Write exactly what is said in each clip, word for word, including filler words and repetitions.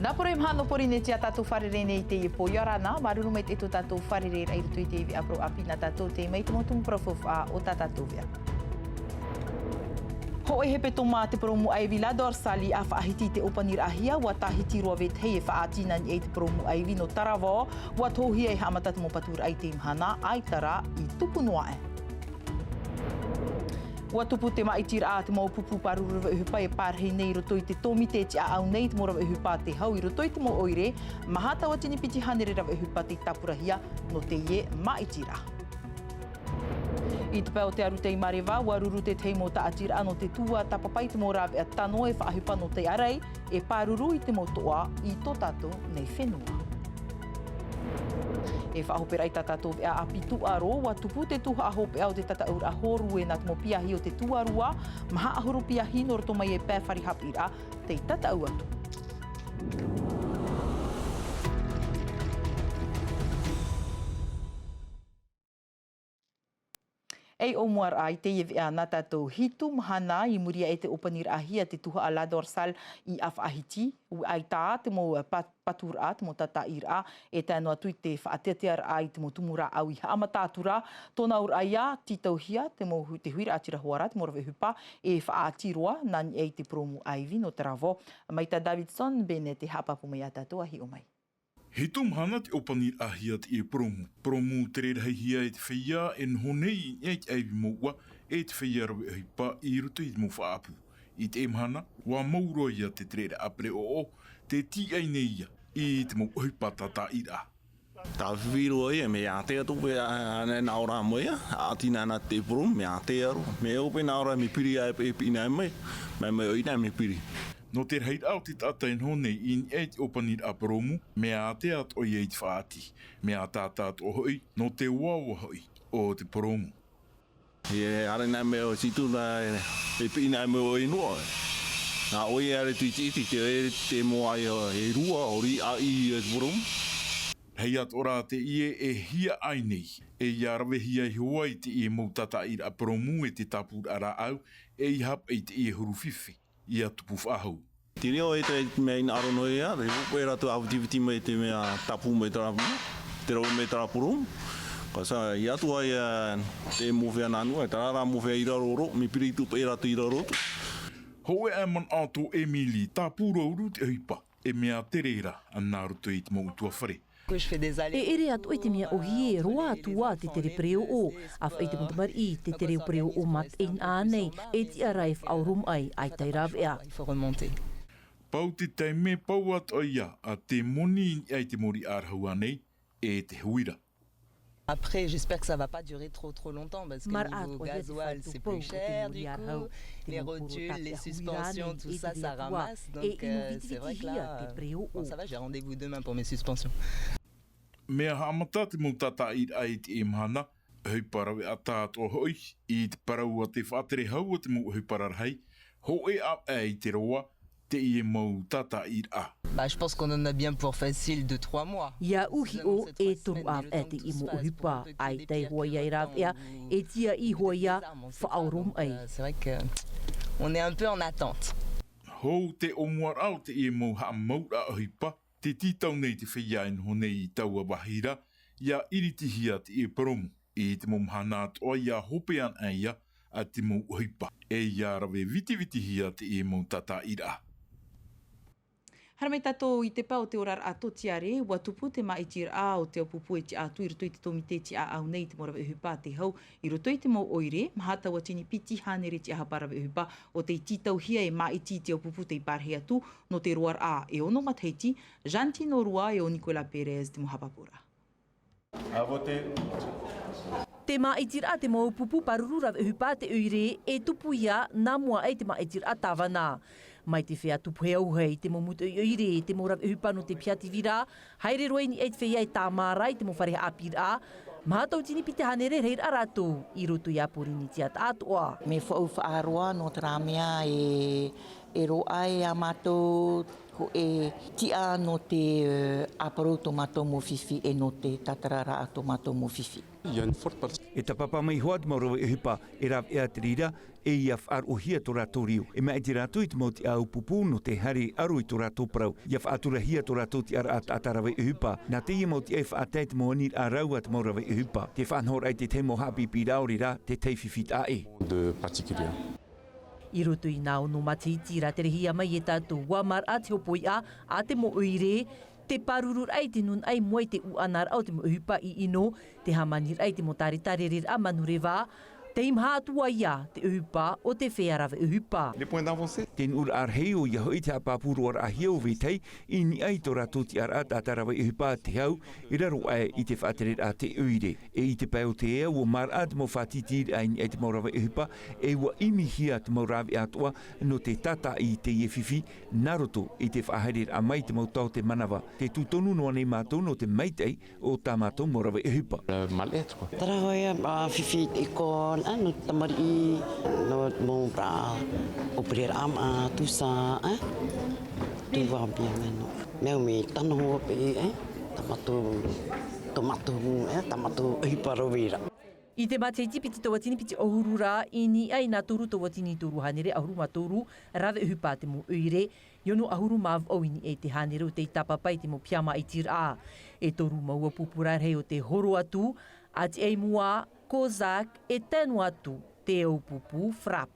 Nā poro e maha nō Pōrīnetia tātou fārerei nei i teie pō, ʻia ora na, māuruuru maitaʻi tō tātou fārereiraʻa i roto i te veʻa parau ʻāpī nā tātou, tei mai te mau tumu parau faufaʻa o tā tātou veʻa. Hōʻē hepetoma te purōmu ʻaivi La Dorsale ʻa faʻahiti i te ʻōpaniraʻahia, ʻua tāhiti roa vētahi e faʻaʻati nā niʻa i te purōmu ʻaivi nō Taravao, ʻua tohuhia e haʻamata te mau paturaʻa i teie mahana, ʻaita rā i tupu noa aʻe. ʻUa tupu te māʻitiraʻa a te mau pupu pāruru rave ʻohipa e pārahi nei i roto i te tōmite tiʻaʻau nei i te mau rave ʻohipa tē hau i roto i te mau ʻoire, maha tautini piti hānere rave ʻohipa tei tāpurahia nō teie māʻitiraʻa. I te pae o te aru tei Mareva, ʻua ruru te tahi mau tāʻatiraʻa nō te tuatāpapa i te mau rāveʻa tano e faʻaʻohipa nō te ʻārai, e pāruru i te mau toʻa i tō tātou nei fenua. E faʻahoperaʻa i tā tātou veʻa ʻāpī tūʻaro, ʻua tupu te tuhaʻa hopeʻa o te tataʻuraʻa hōrue nā te mau piahi o te tuarua, maha ʻahuru piahi nō roto mai e pae fare haʻapiʻiraʻa tei tataʻu atu. E ʻōmuaraʻa i teie veʻa nā tātou hitu mahana i muri aʻe i te ʻōpaniraʻahia te tuhaʻa La Dorsale i ʻĀfaʻahiti, ʻua ʻaita te mau pa-, paturaʻa, te mau tātaʻiraʻa, e tae noa atu i te faʻateatearaʻa i te mau tumu rāʻau i haʻamata atu ra. Tōna auraʻa ia, tītauhia te mau hu-, te huiraʻatira hoʻi ra, te mau rave ʻohipa, e faʻaʻati roa, nā niʻa i te purōmu ʻaivi nō Taravao. Mai tā Davidson Bennett e haʻapāpū mai ia tātou, ʻa hiʻo mai. Hitu mahana te ʻōpaniraʻahia teie purōmu. Purōmu tere rahihia e te feiā e noho nei i niʻa i te ʻaivi mouʻa, e te feiā rave ʻohipa i roto i te mau faʻaʻapu. I teie mahana, ʻua mau roa ia te tereraʻa pereʻoʻo, tē tīaʻi nei ia i te mau ʻohipa tātaʻiraʻa. Tāfifi roa ia, mea ātea tō pē, ā, ā, nā ora mai ia, ʻaʻati nā, nā te purōmu, mea ātea roa. Mea ʻope nā ora, mea piri aʻe, e piʻi nā mai, mai, mai ʻoia nā, mea piri. Nō te rahiraʻa o te taʻata e noho nei i niʻa i te ʻōpaniraʻa purōmu, mea ātea atoʻa ia i te faʻaʻati, mea ātaʻata atoʻa hoʻi, nō te oaoa hoʻi o te purōmu. E ʻaore nā mea o situ nā, e piʻi nā mea o ʻino. Nā ʻoe ʻaore tū iti iti, te, te moa e, e rua, ʻori ʻaʻi e te purōmu. Hei atoʻa rā teie e hiaʻai nei, e ʻia ravehia iho ai teie mau tātaʻiraʻa purōmu e te tāpūraʻa rāʻau, e ʻia haʻapaʻo i teie huru fifi. ʻIa tupu faʻahou. Te reo e te mea ʻino ʻaro noa ia, te hope rātou ʻāvitiviti mai te mea tāpū mai terā, te rau mai terā purōmu. Ka sa, ʻia atu ai, ā, te mau feiā nā mua, e terā rā mau feiā i raro roa, mea piri tū paʻi rātou i raro atu. Hōʻē aʻe manaʻo tō Emily, tāpū roa uru te ʻohipa, e mea tere ra, nā roto i te mau ʻutuāfare. E ʻere atoʻa i te mea ʻōhie, e roa atu ā te tere pereʻoʻo, ʻāfaʻi te mau tamariʻi, te tere pereʻoʻo mataʻeinaʻa nei, e tiʻa ra e faʻaoromaʻi, ʻaita e rāveʻa. Pau te taime, pau atoʻa ia, ā, te moni i niʻa i te mōrī ʻārahu ānei, e te huira. Après, j'espère que ça va pas durer trop, trop longtemps, parce que niveau gasoil, c'est plus cher, du coup, les rotules, les suspensions, tout ça, ça ramasse, donc, euh, c'est vrai que là, bon, ça va, j'ai rendez-vous demain pour mes suspensions. Mea haʻamata te mau tātaʻiraʻa i teie mahana, ʻohipa rave ʻata atoʻa hoʻi, i te parau a te faʻatere hau o te mau ʻohipa rarahi, hōʻē ʻāvaʻe i te roa, teie mau tātaʻiraʻa. Bah, je pense qu'on en a bien pour facile deux, trois mois. ʻIa uhi ʻo e toru ʻāvaʻe teie mau ʻohipa, ʻaita e hoa ia e rāveʻa, e tiʻa iho ia faʻaoromaʻi. C'est vrai que on est un peu en attente. Hou te ʻōmuaraʻa o teie mau haʻamauraʻa ʻohipa, tē tītau nei te feiā e noho nei i taua vāhi ra, ʻia iritihia teie purōmu, i te mau mahana atoʻa ʻia hope ana ia, ā te mau ʻohipa, e ʻia rave vitivitihia teie mau tātaʻiraʻa. Haere mai tātou i te pae o te oraraʻa tōtiare, ʻua tupu te māʻitiraʻa o te ao pupu e tiʻa atu i roto i te tōmite tiʻaʻau nei i te mau rave ʻohipa tē hau, i roto i te mau ʻoire, maha tautini piti hānere tiʻahapa rave ʻohipa ʻo tei tītauhia e māʻiti i te ao pupu tei pārahi atu, nō te roaraʻa e ono matahiti, Jantino Rua e ʻo Nicolas Pérez te mau haʻapāpūraʻa. Te māʻitiraʻa te mau pupu pāruru rave ʻohipa te ʻoire, e tupu ia nā mua aʻe i te māʻitiraʻa tāvana. Mai te feiā tupu e auahi i te mau mūtoʻi ʻoire, te mau rave ʻohipa nō te pihativira, haere roa i niʻa i te feiā e tāmā ra i te mau fare haʻapiʻiraʻa, maha tautini piti hānere rahiraʻa rātou, i roto ia Pōrīnetia taʻatoʻa. Mea faʻaʻau faʻaroa nō terā mea e, e roaʻa e ā mātou hōʻē tiʻa nō te, ē, ʻāparau tō mātou mau fifi e nō te tātararaʻa tō mātou mau fifi. Il y a une forte partie. E tāpapa mai hoʻi te mau rave ʻohipa, e rāveʻa te reira, e ia faʻaroʻohia tō rātou reo. E māʻiti rātou i te mau tiʻa ʻāupupu nō te haere ʻaro i tō rātou parau. Ia faʻaturahia tō rātou tiʻaraʻa taʻata rave ʻohipa. Nā teie mau tiʻa e faʻatae te mau aniraʻa rāua te mau rave ʻohipa. Te faʻanahoraʻa i te tahi mau haʻapiʻipiʻiraʻa, ʻo reira te tahi fifi taʻa ʻē. De particulier. I roto i nā ono matahiti rāterehia mai e tātou, ʻua maraʻa te hōpoiʻa a te mau ʻoire, te pārururaʻa i te nūnaʻa i mua i te ʻuʻanaraʻa o te mau ʻohipa ʻiʻino, te hāmaniraʻa i te mau tāretarereraʻa manureva, tei maha atu ai ia te ʻohipa o te feiā rave ʻohipa. Les points d'avancée. Te nuʻuraʻa rahi ʻoia hoʻi te haʻapāpū roaraʻahia o vetahi i niʻa i tō rātou tiʻaraʻa taʻata rave ʻohipa a te hau, i raro aʻe i te faʻatereraʻa a te ʻoire. E i te pae o te ea, ʻua maraʻa te mau faʻatītīraʻa i niʻa i te mau rave ʻohipa, e ʻua ʻimihia te mau rāveʻa atoʻa nō te tātaʻi i teie fifi, nā roto i te faʻahaereraʻa mai i te mau taote manava. Te tūtonu noa nei mātou nō te maitaʻi o tā mātou mau rave ʻohipa. Mal-être, quoi. Tara hoʻi, a, fifi i ko, a, nō tamariʻi, nō mau rā, ʻōpereraʻa, a, tout ça, hein. Tout va bien maintenant. Mea umi tano hoʻi, hein. Tā mātou, tō mātou, hein, tā mātou ʻohipa rave ra. I te matahiti piti tauatini piti ʻahuru ra, i niʻa i nā toru tauatini toru hānere ʻahuru mā toru rave ʻohipa a te mau ʻoire, i ono ʻahuru mā vaʻu i niʻa i te hānere o tei tāpapa i te mau piha māʻitiraʻa. E toru mau ʻāpupu rarahi o tē horo atu, a tiʻa i mua, COSAC, e tae noa atu te ʻāpupu FRAPP.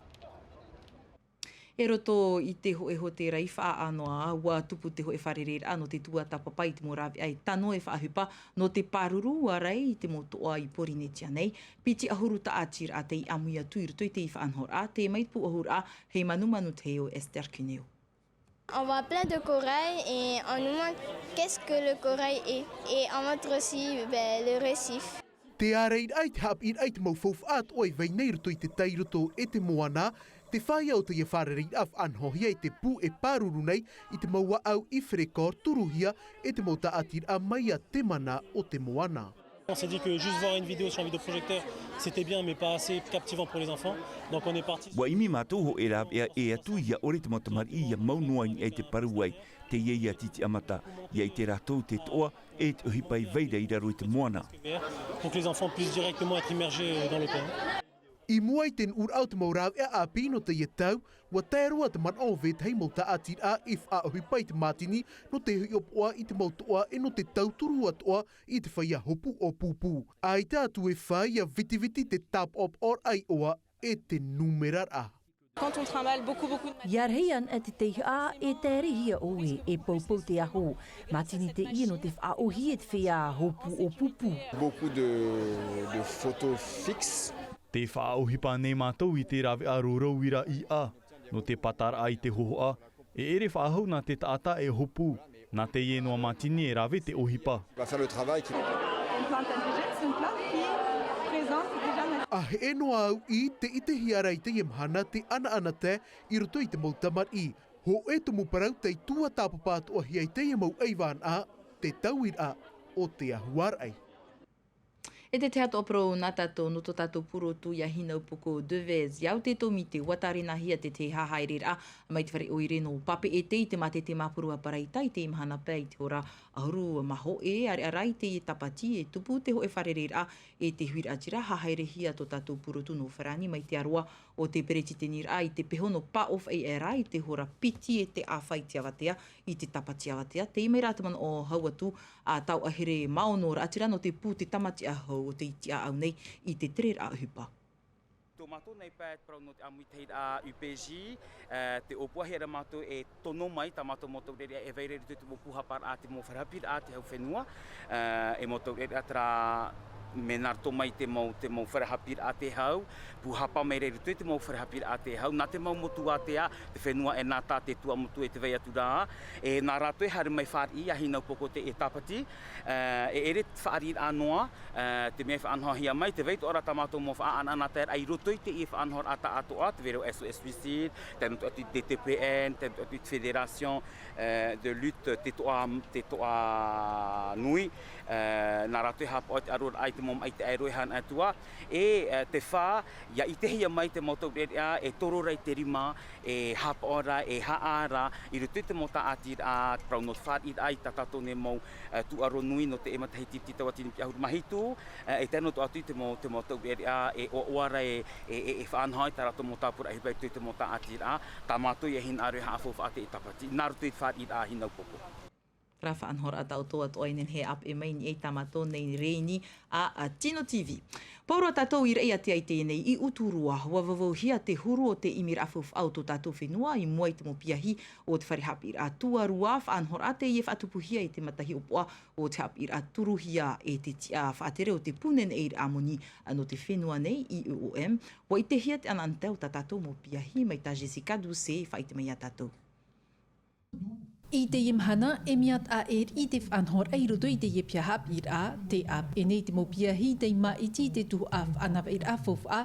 I roto i te hōʻē hōtēra i Faʻaʻānoa, ʻua tupu te hōʻē fārereiraʻa nō te tuatāpapa i te mau rāveʻa e tano e faʻaʻohipa nō te pāruru ʻārai i te mau toʻa i Pōrīnetia nei. Piti ʻahuru taʻatiraʻa tei ʻāmui atu i roto i teie faʻanahoraʻa, tē mai te pūʻohuraʻa hei manumanu te hei o Esther Cuneo. On voit plein de corail et on nous demande qu'est-ce que le corail est. Et on montre aussi, ben, le récif. Te ārairaʻa i te haʻapiʻiraʻa i te mau faufaʻa atoʻa e vai nei i roto i te tai i roto e te moana, te fāʻia o teie fārereiraʻa faʻanahohia i te pū e pāruru nei i te mau ʻāʻau i Frécor, turuhia e te mau tāʻatiraʻa mai ia te mana o te moana. On s'est dit que juste voir une vidéo sur un vidéoprojecteur, c'était bien, mais pas assez captivant pour les enfants. Donc on est parti. ʻUa ʻimi mātou hōʻē rāveʻa e ʻere atu ʻia ʻore te mau tamariʻi ʻia mau noa i niʻa i te parau ai, teie ia te tiʻamata, ʻia ʻite rātou te toʻa e te ʻohipa e vai ra i raro i te moana. Pour que les enfants puissent directement être immergés dans le coin. I mua i te nuʻuraʻa o te mau rāveʻa ʻāpī nō teie tau, ʻua tae roa te manaʻo o vetahi mau tāʻatiraʻa e faʻaʻohipa i te mātini nō te hiʻopoʻa i te mau toʻa e nō te tauturu atoʻa i te feiā hopu ʻōpūpū. ʻAita atu e fā ʻia vitiviti te tāpaʻopaʻoraʻa iʻoa e te numeraraʻa. Quand on trimballe beaucoup, beaucoup de matière. ʻIa rahi ana te teihaʻa e tae ra ia ʻoe, e poupou te aho. Mātini teie nō te faʻaʻōhie e te feiā hopu ʻōpūpū. Beaucoup de, de photos fixes. Tē faʻaʻohipa nei mātou i te rāveʻa rōrau ira iʻa, nō te pataraʻa i te hōhoʻa, e ʻere faʻahou nā te taʻata e hopu, nā teie noa mātini e rave te ʻohipa. On va faire le travail qui... Une plante indigène, c'est une plante qui présente déjà... ʻA heʻe noa au i te ʻitehia ra i teie mahana te ʻanaʻanatae i roto i te mau tamariʻi. Hōʻē tumu parau tei tuatāpapa atoʻahia i teie mau ʻaivānaʻa, te tauiraʻa o te ahuaraʻi. E te tahi atoʻa parau nā tātou, nō tō tātou purotu ia Hinaupoko Devez, i au te tōmite, ʻua tārenahia te tahi hahaereraʻa mai te fare ʻoire nō Papeʻete i te mātete māpuru a Paraita i te mahana pae i te hora ʻahuru mā hōʻē, ʻāreʻa rā i teie tāpati e tupu te hōʻē fārereiraʻa e te huiraʻatira, hahaerehia tō tātou purotu nō Farāni mai te ʻāroa o te peretiteniraʻa i te peho nō Pāʻōfaʻi aʻera i te hora piti e te ʻāfa i te avatea, i te tāpati avatea. Tei mai rā te manaʻo hau atu a Tauʻahere Maono Raʻatira nō te pū Te Tamaiti Ahau o tei tiʻaʻau nei i te tereraʻa ʻohipa. Tō mātou nei pae te parau nō te ʻāmuitahiraʻa U P J, e, te ʻōpuahia ra mātou e tono mai tā mātou mau taureʻareʻa e vai ra i roto i te mau pūhaparaʻa, te mau fare haʻapiʻiraʻa a te hau fenua, e, e mau taureʻareʻa terā, mea nā roto mai te mau, te mau fare haʻapiʻiraʻa a te hau, pūhapa mai ra i roto i te mau fare haʻapiʻiraʻa a te hau, nā te mau motu ātea, te fenua e nā tā te tuamotu e te vai atu ra, e nā rātou e haere mai fāriʻi, ia Hinaupoko teie tāpati, e, e ʻere faʻariʻiraʻa noa, e, te mea e faʻanahohia mai, tē vai atoʻa ra tā mātou mau faʻaʻanaʻanataeraʻa i roto i teie faʻanahoraʻa taʻatoʻa, tē vai ra ʻo S O S Suicide, tae noa atu i te D T P N, tae noa atu i te Fédération, e, de lutte te toʻa, te toʻa nui, e, nā rātou e haʻapaʻo i te ʻaroraʻa i Te mau maʻi te ʻaero e hana atu ā, e, e, te fā, ia ʻitehia mai te mau taureʻareʻa e toro ra i te rima, e hāpaʻo ra, e haʻa ra, i roto i te mau tāʻatiraʻa, parau nō te fāriʻiraʻa i tā tātou nei mau, e, tūʻaro nui nō te matahiti piti tauatini piti ʻahuru mā hitu, e, e tae noa atu i te mau, te mau taureʻareʻa e ʻoaʻoa ra e, e, e, e faʻanaho ai tā rātou mau tāpura ʻohipa i roto i te mau tāʻatiraʻa, tā mātou ia hinaʻaro e haʻafaufaʻa te tāpati, nā roto i te fāriʻiraʻa hinaʻaro pōpō. Terā faʻanahoraʻa tāʻoto atoʻa e nehenehe e ʻāpeʻe mai i niʻa i tā mātou nei rēni a, a Tino T V. Pauroa tātou i Raʻiātea i teie nei i Uturoa, ʻua vauvauhia te huru o te ʻimiraʻa faufaʻa o tō tātou fenua i mua i te mau piahi o te fare haʻapiʻiraʻa tuarua, faʻanahoraʻa teie e faʻatupuhia i te matahiʻopoʻa o te haʻapiʻiraʻa turuhia e te tiʻa faʻatere o te pū neneʻiraʻa moni nō te fenua nei, I E O M. ʻUa ʻitehia te ʻanaʻanatae o tā tātou mau piahi mai tā Jessica Doucet e faʻaʻite mai ia tātou. I teie mahana, e mea taʻa ʻē riʻi te faʻanahoraʻa i roto i teie piahi haʻapiʻiraʻa, tē ʻāpeʻe nei te mau piahi tei māʻiti i te tuhaʻa faʻanahoraʻa faufaʻa,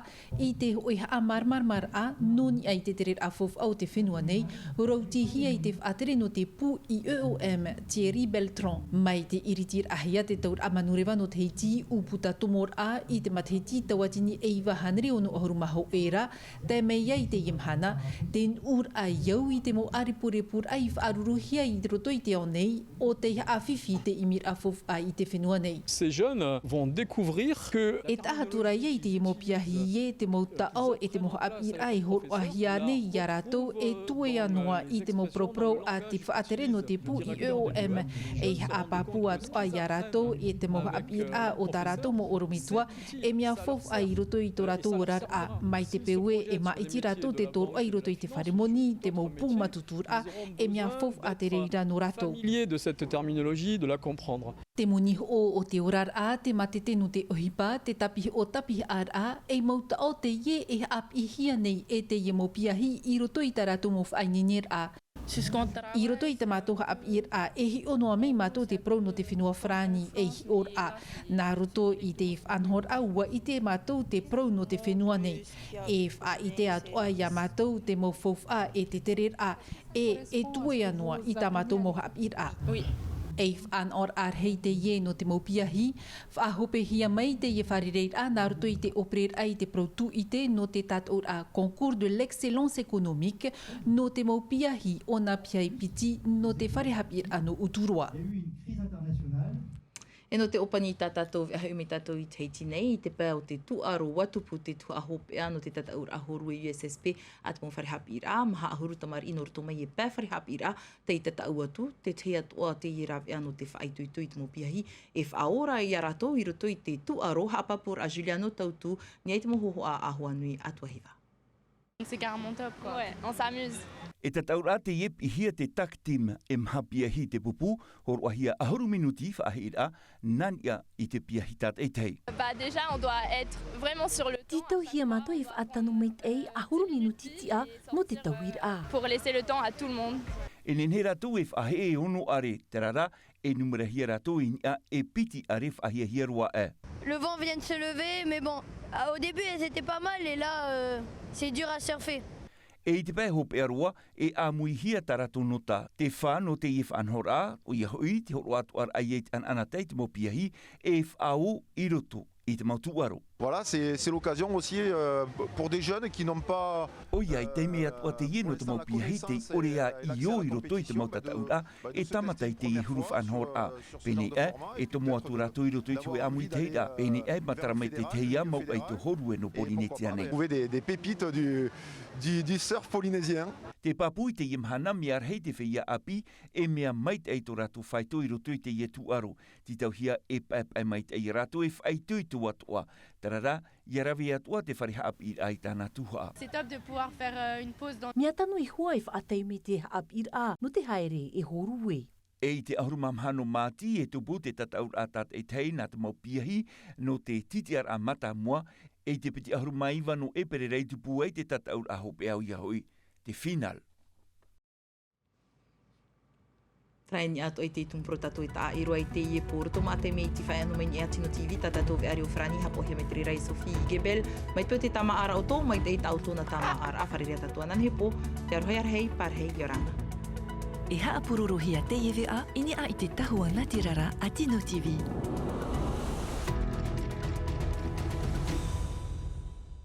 i te hōʻē haʻamāramaramaraʻa, nō niʻa i te tereraʻa faufaʻa o te fenua nei, rautihia i te faʻatere nō te pū I E O M, Thierry Beltran. Mai te ʻiritiraʻahia te tauraʻa manureva nō te hiti ʻūputa tomoraʻa i te matahiti tauatini e iva hānere ono ʻahuru mā hōʻē ra, tae mai ai teie mahana, te nuʻuraʻa i au i te mau ʻārepurepu raʻa i faʻaruruhia i roto i te ao nei, ʻo tei haʻafifi te ʻimiraʻa faufaʻa i te fenua nei. Ces jeunes vont découvrir que E taʻahatura ia i te mau piahi ē, te mau taʻo e te mau haʻapiʻiraʻa e hōroʻahia nei ia rātou e tuea noa i te mau paraparau a te faʻatere nō te pū I E O M, e haʻapāpū atoʻa ia rātou e te mau haʻapiʻiraʻa o tā rātou mau ʻorometua, e mea faufaʻa i roto i tō rātou oraraʻa, mai te peu ē e māʻiti rātou te tōroʻa i roto i te fare moni, te mau pū matuturaʻa, e mea faufaʻa te reira nō rātou. Familier de cette terminologie, de la comprendre. Te moni hoʻo o te oraraʻa, te mātete nō te ʻohipa, te tāpiʻi hoʻo tāpiʻiraʻa, e mau taʻo teie e haʻapiʻihia nei e teie mau piahi i roto i tā rātou mau faʻaineineraʻa. I roto i tā mātou haʻapiʻiraʻa, e hiʻo noa mai mātou te parau nō te fenua Farāni, e hiʻoraʻa. Nā roto i te faʻanahoraʻa, ʻua ʻite mātou te parau nō te fenua nei. E faʻaʻite atoʻa ia mātou te mau faufaʻa e te tereraʻa, e, e tuea noa i tā mātou mau haʻapiʻiraʻa. Oui. E faʻanahoraʻa rahi teie nō te mau piahi, faʻahopehia mai teie fārereiraʻa nā roto i te ʻōpereraʻa i te parau tūʻite nō te tātaʻuraʻa Concours de l'Excellence Économique nō te mau piahi o nā piahi piti nō te fare haʻapiʻiraʻa nō Uturoa. E nō te ʻōpani tā tātou veʻa hoʻi mai tātou i te hiti nei, i te pae o te tūʻaro ʻua tupu te tuhaʻa hopeʻa nō te tātaʻuraʻa hōrue U S S P a te mau fare haʻapiʻiraʻa, maha ʻahuru tamariʻi nō roto mai e pae fare haʻapiʻiraʻa, tei tātaʻu atu, te tahi atoʻa teie rāveʻa nō te faʻaitoito i te mau piahi, e faʻaora ia rātou i roto i te tūʻaro haʻapāpūraʻa Juliano Tautu, niʻa i te mau hōhoʻa a Hoanui Atuahiva. C'est carrément top, quoi. Ouais, on s'amuse. E tātaʻuraʻa teie e piʻihia te tag team, e maha piahi te pupu, hōroʻahia ʻahuru minuti faʻaheʻeraʻa, nā niʻa i te piahi tātaʻitahi. Bah, déjà, on doit être vraiment sur le temps. Tītauhia mātou e faʻatano maitaʻi ʻahuru minuti tiʻa nō te tauiraʻa. Pour laisser le temps à tout le monde. E nehenehe rātou e faʻaheʻe e ono ʻare, terā rā, e numerahia rātou i niʻa e piti ʻare faʻahiahia roa aʻe. Le vent vient de se lever, mais bon, euh, au début, c'était pas mal, et là, euh, c'est dur à surfer. E i te pae hopeʻa roa, e ʻāmuihia tā rātou nota. Te fā nō teie faʻanahoraʻa, ʻoia hoʻi, te hōroʻa atoʻa raʻa i te ʻanaʻanatae i te mau piahi, e faʻaō i roto i te mau tūʻaro. Voilà, c'est, c'est l'occasion aussi, euh, pour des jeunes qui n'ont pas, ʻOia, i te mea atoʻa teie nō te mau piahi, tei ʻore ā i ō i roto i te mau tātaʻuraʻa, e tāmata i teie huru faʻanahoraʻa. Pēnei aʻe, e tomo atu rātou i roto i te hōʻē ʻāmuitahiraʻa, pēnei aʻe, matara mai te tahi ā mau ʻaito hōrue nō Pōrīnetia nei. Trouver des, des pépites du, du, du surf polynésien. Te pāpū i teie mahana, mea rahi te feiā ʻāpī, e mea maitaʻi tō rātou faito i roto i teie tūʻaro. Tītauhia e paʻepaʻe maitaʻi ia rātou e faʻaitoito atoʻa. Terā rā, ʻia rave atoʻa te fare haʻapiʻiraʻa i tāna tuhaʻa. C'est top de pouvoir faire, euh, une pause dans. Mea tano iho ā e faʻatae mai te haʻapiʻiraʻa nō te haere e hōrue. E i te ʻahuru mā maha nō Māti e tupu te tātaʻuraʻa tātaʻitahi nā te mau piahi nō te tītiʻaraʻa mātāmua, e i te piti ʻahuru mā iva nō ʻEperēra e tupu ai te tātaʻuraʻa hopeʻa, ʻoia hoʻi, te final. Terā e niʻa atoʻa i te tumu parau tātou e taʻa ʻē roa i teie pō. Roto maʻa taime i te feiā nō mai nei a Tino T V, tā tātou veʻa reo farāni, haʻapaʻohia mai te reira e Sophie Gebel. Mai te peu o te tāmāʻaraʻa ʻoutou, maitaʻi tā ʻoutou nā tāmāʻaraʻa, fārereiraʻa tātou ananahi pō, te aroha ia rahi, pārahi, ʻia ora na. E haʻapurorohia teie veʻa i niʻa i te tahua natirara a Tino T V.